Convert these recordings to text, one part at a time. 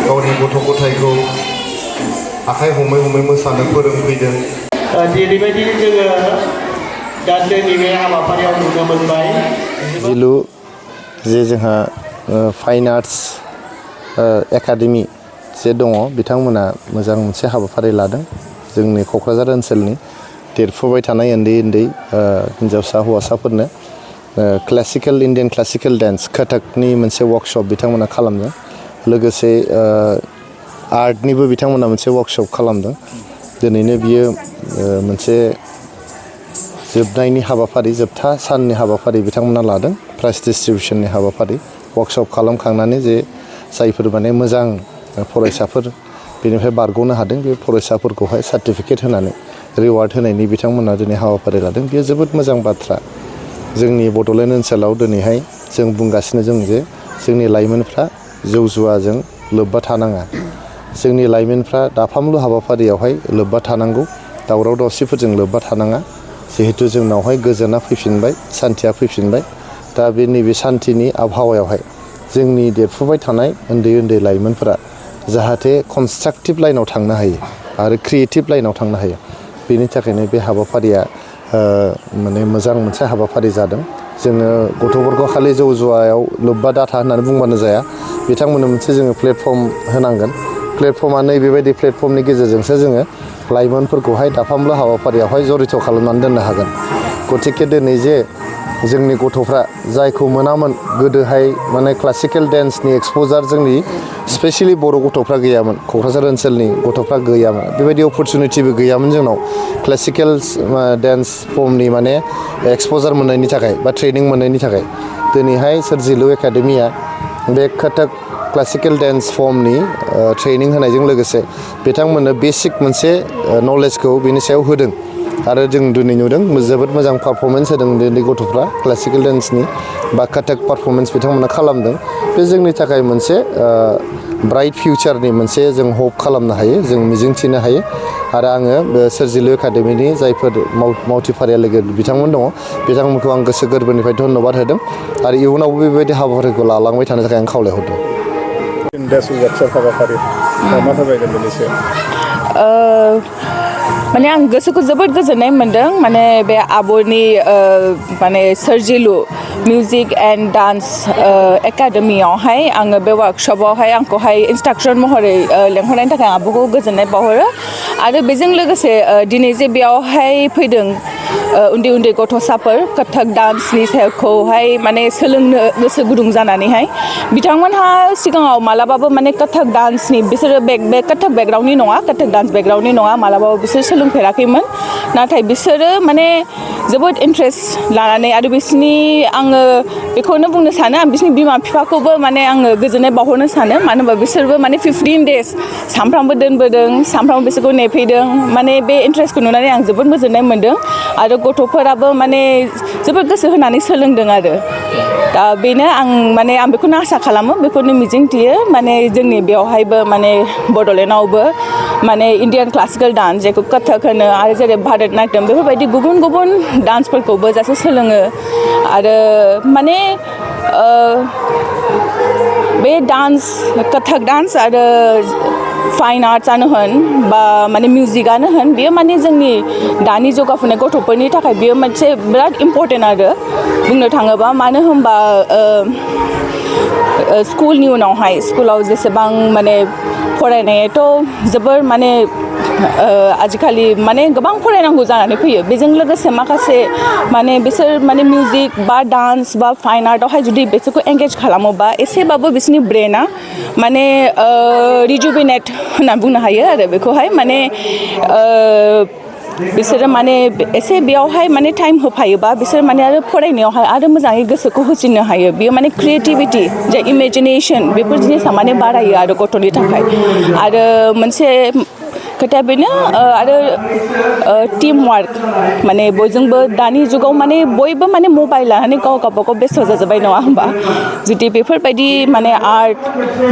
गावनि गथ' गथायखौ आखाइ हमै हमै मोसानो फोरोंफैदों जेरैबायदि जोङो दा जोंनि बे हाबाफारियाव नुनो मोनबाय जिलु जे जोंहा फाइन आर्ट्स एकाडेमि जे दङ बिथांमोना मोजां मोनसे हाबाफारि लादों जोंनि क'क्राझार ओनसोलनि देरफुबाय थानाय उन्दै उन्दै हिन्जावसा हौवासाफोरनो क्लासिकेल इन्डियान क्लासिकेल डान्स कथकनि मोनसे वर्कशप बिथांमोना खालामदों लोगोसे आर्टनिबो बिथांमोना मोनसे वर्कशप खालामदों दिनैनो बियो मोनसे जोबनायनि हाबाफारि जोबथा साननि हाबाफारि बिथांमोना लादों प्राइज डिस्ट्रिबिउशननि हाबाफारि वर्कशप खालामखांनानै जे जायफोर माने मोजां फरायसाफोर बेनिफ्राय बारग'नो हादों बे फरायसाफोरखौहाय सार्टिफिकेट होनानै रिवार्ड होनायनि बिथांमोना दिनै हाबाफारि लादों बेयो जोबोद मोजां बाथ्रा जोंनि बड'लेण्ड ओनसोलाव दिनैहाय जों बुंगासिनो जों जे जोंनि लाइमोनफ्रा जौ जुवाजों लोब्बा थानाङा जोंनि लाइमोनफ्रा दाफामलु हाबाफारियावहाय लोब्बा थानांगौ दावराव दावसिफोरजों लोब्बा थानाङा जिहेतु जोंनावहाय गोजोना फैफिनबाय सान्थिया फैफिनबाय दा बे नैबे सान्थिनि आबहावायावहाय जोंनि देरफुबाय थानाय उन्दै उन्दै लाइमोनफोरा जाहाथे कनस्ट्राक्टिभ लाइनाव थांनो हायो आरो क्रिएटिभ लाइनाव थांनो हायो बेनि थाखायनो बे हाबाफारिया माने मोजां मोनसे हाबाफारि जादों जोङो गथ'फोरखौ खालि जौ जुवायाव लोब्बा दाथा होननानै बुंबानो जाया बिथांमोननो मोनसे जोङो प्लेटफर्म होनांगोन प्लेटफर्मा नैबेबायदि प्लेटफर्मनि गेजेरजोंसो जोङो लाइमोनफोरखौहाय दाफामलु हाबाफारियावहाय जरित खालामनानै दोननो हागोन गतिके दिनै जे जोंनि गथ'फ्रा जायखौ मोनामोन गोदोहाय माने क्लासिकेल डान्सनि एक्सप'जार जोंनि स्पेसियेलि बर' गथ'फ्रा गैयामोन क'क्राझार ओनसोलनि गथ'फ्रा गैयामोन बेबायदि अपरचुनिटिबो गैयामोन जोंनाव क्लासिकेल डान्स फर्मनि माने एक्सप'जार मोननायनि थाखाय बा ट्रेनिं मोननायनि थाखाय दिनैहाय सोरजिलु एकाडेमिया बे कथक क्लासिकेल डान्स फर्मनि ट्रेनिं होनायजों लोगोसे बिथांमोननो बेसिक मोनसे नलेजखौ बिनि सायाव होदों आरो जों दिनै नुदों जोबोद मोजां पारफरमेन्स होदों उन्दै गथ'फ्रा क्लासिकेल डान्सनि बा कथक पारफरमेन्स बिथांमोना खालामदों बे जोंनि थाखाय मोनसे ब्राइट फिउचारनि मोनसे जों हप खालामनो हायो जों मिजिंथिनो हायो आरो आङो बे सोरजिलु एकाडेमिनि जायफोर मावथिफारिया लोगो बिथांमोन दङ बिथांमोनखौ आं गोसो गोरबोनिफ्राय धन्यबाद होदों आरो इयुनावबो बेबायदि हाबाफारिखौ लालांबाय थानो थाखाय आं खावलायहरदों माने आं गोसोखौ जोबोद गोजोननाय मोन्दों माने बे आब'नि माने सोरजिलु मिउजिक एन्ड डान्स एकाडेमियावहाय आङो बे वार्कशपआवहाय आंखौहाय इन्सट्राक्टर महरै लेंहरनायनि थाखाय आब'खौ गोजोननाय बावहरो आरो बेजों लोगोसे दिनै जे बेयावहाय फैदों उन्दै उन्दै गथ'साफोर कथक डान्सनि सायावखौहाय माने सोलोंनो गोसो गुदुं जानानैहाय बिथांमोनहा सिगाङाव मालाबाबो माने कथक डान्सनि बिसोरो बे कथक बेकग्राउन्डनि नङा कथक डान्स बेकग्राउन्डनि नङा मालाबाबो बिसोर सोलोंफेराखैमोन नाथाय बिसोरो माने जोबोद इन्ट्रेस्ट लानानै आरो बिसोरनि आङो बेखौनो बुंनो सानो आं बिसोरनि बिमा बिफाखौबो माने आङो गोजोननाय बावहरनो सानो मानो होनबा बिसोरबो माने 15 डेज सानफ्रामबो दोनबोदों सानफ्रामबो बिसोरखौ नेफैदों माने बे इन्ट्रेस्टखौ नुनानै आं जोबोद गोजोननाय मोन्दों आरो गथ'फोराबो माने जोबोद गोसो होनानै सोलोंदों आरो दा बेनो आं बेखौनो आसा खालामो बेखौनो मिजिंथियो माने जोंनि बेयावहायबो माने बड'लेण्डआवबो माने इन्डियान क्लासिकेल डान्स जेखौ कथक होनो आरो जेरै भारतनाट्यम बेफोरबायदि गुबुन गुबुन डान्सफोरखौबो जासे सोलोङो आरो माने बे डान्स कथक डान्स आरो फाइन आर्ट्सआनो होन बा माने मिउजिकआनो होन बेयो माने जोंनि दानि जौगाफुनाय गथ'फोरनि थाखाय बेयो मोनसे बिराद इम्परटेन्ट आरो बुंनो थाङोबा मानो होनबा स्कुलनि उनावहाय स्कुलाव जेसेबां माने फरायनायाथ' जोबोर माने आजिखालि माने गोबां फरायनांगौ जानानै फैयो बेजों लोगोसे माखासे माने बिसोर माने मिउजिक बा डान्स बा फाइन आर्टआवहाय जुदि बिसोरखौ एंगेज खालामोबा एसेबाबो बिसोरनि ब्रेना माने रिजुभिनेट होनना बुंनो हायो आरो बेखौहाय माने बिसोरो माने एसे बेयावहाय माने टाइम होफायोबा बिसोर माने आरो फरायनायावहाय आरो मोजाङै गोसोखौ होसिननो हायो बेयो माने क्रिएटिभिटि जे इमेजिनेसन बेफोर जिनिसा माने बारायो आरो गथ'नि थाखाय आरो मोनसे खोथाया बेनो आरो टिम वार्क माने बयजोंबो दानि जुगाव माने बयबो माने मबाइल लानानै गावबागाव बेस्थ' जाजोब्बाय नङा होमबा जुदि बेफोरबायदि माने आर्ट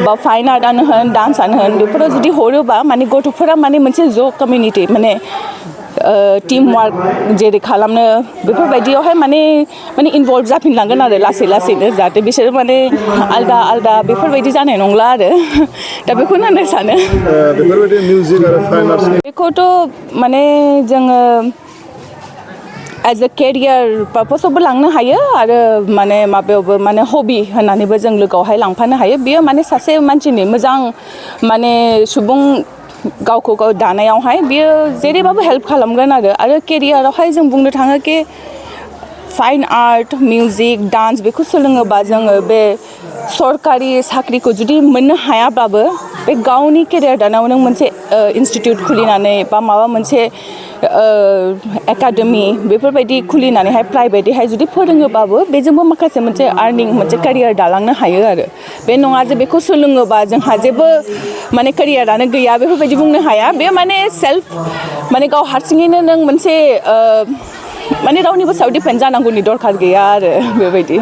बा फाइन आर्टआनो होन डान्सआनो होन बेफोराव जुदि हरोबा माने गथ'फोरा माने मोनसे ज' कमिउनिटि माने टीम वार्क जेरै खालामनो बेफोरबायदियावहाय माने इनभल्भ जाफिनलांगोन आरो लासैनो जाहाथे बिसोर माने आलदा बेफोरबायदि जानाय नंला आरो दा बेखौनो होननो सानो बेफोरबायदि मिउजिक आरो फाइन आर्ट्सनि बेखौथ' माने जोङो एज ए केरियार पार्पसावबो लांनो हायो आरो माने माबायावबो माने हबि होननानैबो जों लोगोआवहाय लांफानो हायो बियो माने सासे मानसिनि मोजां माने सुबुं गावखौ गाव दानायावहाय बियो जेरैबाबो हेल्प खालामगोन आरो केरियारावहाय जों बुंनो थाङो कि फाइन आर्ट मिउजिक डान्स बेखौ सोलोङोबा जोङो बे सरकारि साख्रिखौ जुदि मोननो हायाब्लाबो बे गावनि केरियार दानायाव नों मोनसे इनस्टिटिउट खुलिनानै बा माबा मोनसे एकाडेमि बेफोरबायदि खुलिनानैहाय प्राइभेटैहाय जुदि फोरोङोबाबो बेजोंबो माखासे मोनसे आर्निं मोनसे केरियार दालांनो हायो आरो बे नङा जे बेखौ सोलोङोबा जोंहा जेबो माने केरियारानो गैया बेफोरबायदि बुंनो हाया बे माने सेल्फ माने गाव हारसिङैनो नों मोनसे माने रावनिबो सायाव डिपेन्ड जानांगौनि दरखार गैया आरो बेबायदि